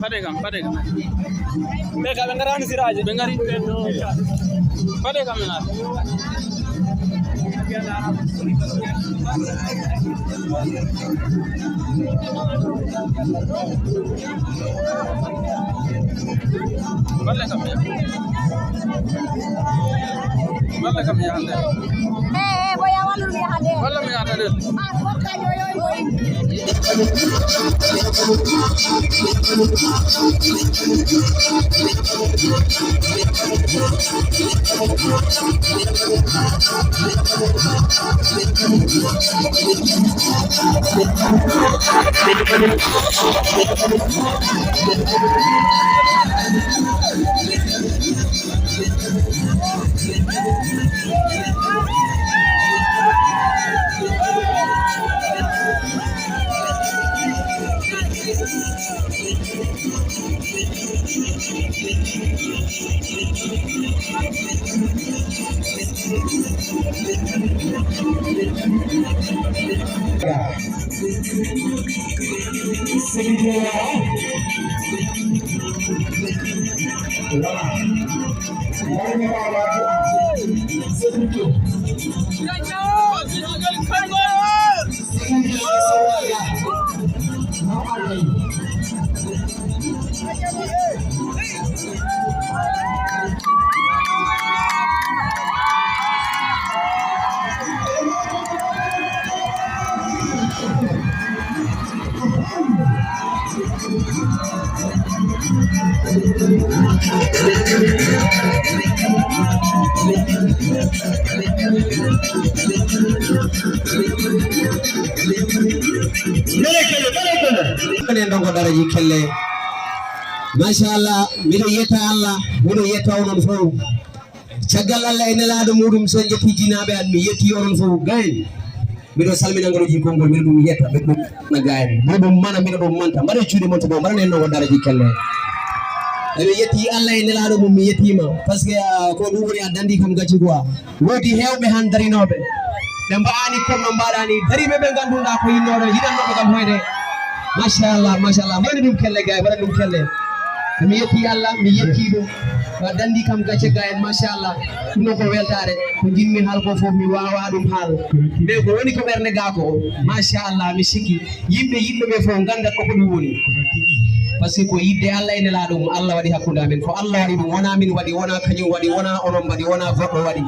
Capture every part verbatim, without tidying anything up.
Paɗe kam, paɗe kam. Ɓe kam ɓe ngaraani siraaji, ɓe ngari ɓe ɗo. Paɗe kam ɓe ngara. Paɗe kam ɓe. Walla kam yahande. Eh, eh, boya wallu mi yahande. Walla mi yahande. Ah, kokka yo yo yo. Kone ndongo daraji kelle. Machallah, miɗo yetta Allah, miɗo yetta onon fof. Caggal Allah e nelaaɗo muɗum, so jetti jinaaɓe an, mi yetti onon fof. Gayen, miɗo salmina ngaroji konngol, miɗo ɗum yetta, miɗo ɗum na gayen. Miɗo ɗum mana, miɗo ɗum manta. Mbaɗe juuɗe mon to ɗo, mbaɗane ndongo daraji kelle. Eɓe yetti Allah e nelaaɗo mum, mi yettima. Parce que, ah, ko ɗum woni a dandi kam gacci quoi. Woodi heewɓe han darinooɓe. Ɓe mba'ani comme no mbaɗani. Dariiɓe ɓe ngannduɗaa ko yinnooɓe, yiɗannooɓe kam hoyde. Machallah, machallah. Mbaɗani ɗum kelle, gaay, mbaɗani ɗum kelle. Mi yetti Allah, mi yetti ɗum. Wa dandi kam gacce, gaay, machallah. Ɗum ɗo ko weltaare. Ko njiɗmi haal ko fof, mi waawaa ɗum haal. Mais ko woni ko ɓernde gaa ko. Machallah, mi sikki. Yimɓe yiɗɓe ɓe fof nganndat ko ko ɗum woni. Parce que ko yiɗde Allah e nelaaɗo mum, Allah waɗi hakkunde amen. Ko Allah waɗi ɗum, wonaa min waɗi, wonaa kañum waɗi, wonaa onon mbaɗi, wonaa goɗɗo waɗi.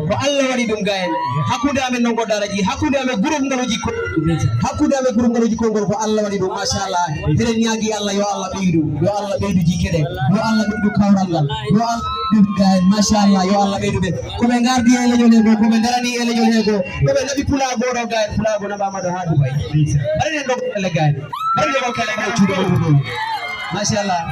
Ko Allah waɗi ɗum, gayen. Hakkunde amen ndongo daraji, hakkunde amen groupe ngaluuji ko-, hakkunde amen groupe ngaluuji konngol ko Allah waɗi ɗum, machallah. Hiɗen ñaagi Allah, yo Allah ɓeydu, yo Allah ɓeydu jikkere, yo Allah ɓeydu kawral ngal, yo Allah ɓeydu gayen, machallah, yo Allah ɓeydu ɓe. Ko ɓe ngardi e leñol he goo, ko ɓe darani e leñol he goo, ko ɓe naɓi pulaago ɗo, gayen, pulaago naɓaama ɗo haa Dubai. Mbaɗen heen ɗo kelle, gayen. Mbaɗen ɗo kelle, gayen, cuuɗi on ɗum. Machallah.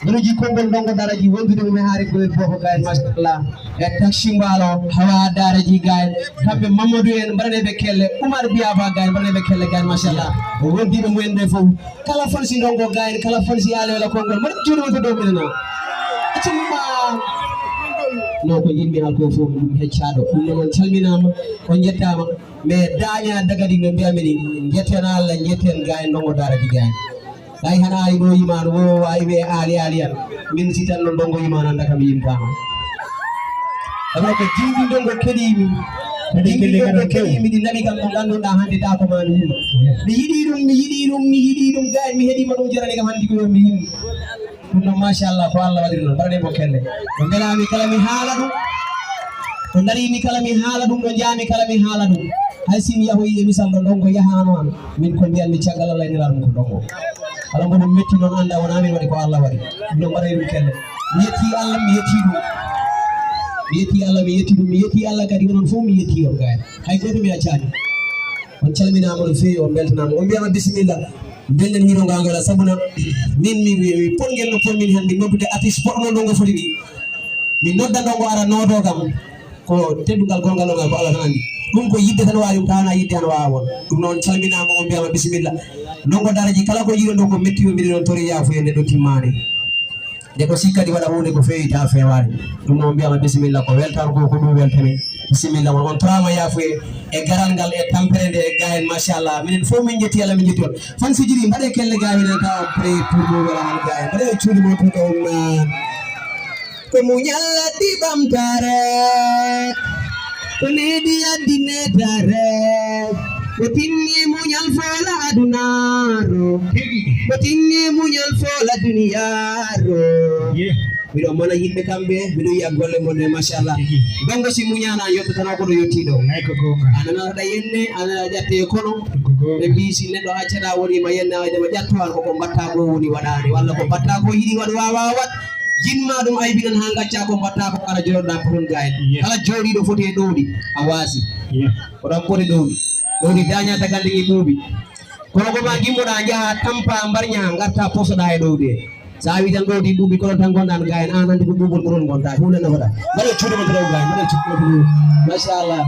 Mbiɗo jiɗi konngol ndongo daraji wondude mum e Haare Goyel Boobo, gayen, machallah. E Taxi Mbaalo, Hawa Daraji, gayen. Kamɓe Mamadou en, mbaɗanee ɓe kelle. Oumar Biaba, gayen, mbaɗanee ɓe kelle, gayen, machallah. O wondiiɓe mumen ɓe fof. Kala fansi ndongo gayen, kala fansi aale wala konngol, mbaɗ juuɗe mon to dow minen o. Accumma. No ko njiɗmi haal ko fof ɗum heccaɗo. Ɗum noon on calminaama, on njettaama. Mais daaña dagadi no mbiyami ni, njetten Allah, njetten gayen ndongo daraji gayen. Ay hana ay ɗo yimano, wo ay we aali aali an. Min si tan no ndongo yimano anda kam yimtama. Ɗum ko jimɗi ndongo keɗimi. Jimɗi ndongo keɗimi, ɗi nawi kam ko ngannduɗaa hannde taa ko maa mi yimma. Mi yiɗi ɗum, mi yiɗi ɗum, mi yiɗi ɗum, gayen mi heɗima ɗum jarani kam hannde ko yo mi yimma. Ɗum noon machallah ko Allah waɗiri noon, mbaɗanee mo kelle. Ɗo mbelami kala mi haala ɗum. Ɗo darimi kala mi haala ɗum, ɗo njaami kala mi haala ɗum. Hay si mi yahoyi e misal ɗo ndongo yahaano am, min ko mbiyanmi caggal Allah e Nelaaɗo mum ko ndongo. Kala mboɗo metti noon annda wonaa min waɗi ko Allah waɗi. Ɗum noon mbaɗanee ɗum kelle. Mi yetti Allah, mi yetti ɗum. Mi yetti Allah, mi yetti ɗum, mi yetti Allah kadi onon fof mi yetti on gayen. Hay gooto mi accaani. On calminaama no feewi, on mbeltanaama. On mbiyama bisimilla. Mbelɗen hiironga ngala, sabuna min mi, mi, mi pongel no ponmin heen, min noddude affiche poɗɗo noon ɗo ngo foti ni. Min nodda ɗo ngo ara nooto kam. Ko teddungal gongal ɗo ngal ko Allah tan anndi. Ɗum ko yidde tan waawi ɗum, tawana yidde tan waawa won. Ɗum noon calminaama, on mbiyama bisimilla. Ndongo daraji kala ko yiɗon ɗo ko metti o, mbiɗa ɗon tori yaafuye nde ɗo timmaani. Nde ko sikkadi waɗa huunde ko feewi taa feewaani. Ɗum noon mbiyama bisimilla ko weltaare ko ko ɗum weltani. Bisimilla on on torama yaafuye e garal ngal e tampere nde e gayen machallah. Minen fof min jetti Allah min jetti on. Fan si jiri mbaɗe kelle gayen en tawa pré pour mo wala han gayen. Mbaɗe cuuɗi mo tuta on. Ko muñal laddi ɓamtaare. Ko needi addi neetaare. Ko tinni muñal foola adunaaro. Ko tinni muñal foola duniyaaru. Miɗo mona yimɓe kamɓe, miɗo yiya golle mon ɗe machallah. Bongo si muñaana yottatano ko ɗo yottiɗo. A nana waɗa yenne, a nana ƴatte e kono. Ɓe mbii si neɗɗo accaɗa woni ma yenne a ma ƴatto an koko mbatta ko woni waɗaade walla ko mbatta ko yiɗi waɗ wawa waɗ. Jinma ɗum aybinan ha gacca ko mbatta ko kala joɗoɗa ko ɗon gayen. Kala joɗiɗo foti e ɗowdi a wasi. Ko ɗan foti ɗowdi. Ɗowdi daña tagandi e ɓuuɓi. Kono ko ma gimmoɗa jaha tampa mbarña garta posoɗa e ɗowdi e. Sa wi tan ɗo di ɓuuɓi ko ɗon tan gonɗan gayen an andi ko ɓuuɓol ko ɗon gonɗa hunde nafata. Mbaɗa cuuɗi mo taw gayen mbaɗa cuuɗi mo. Machallah.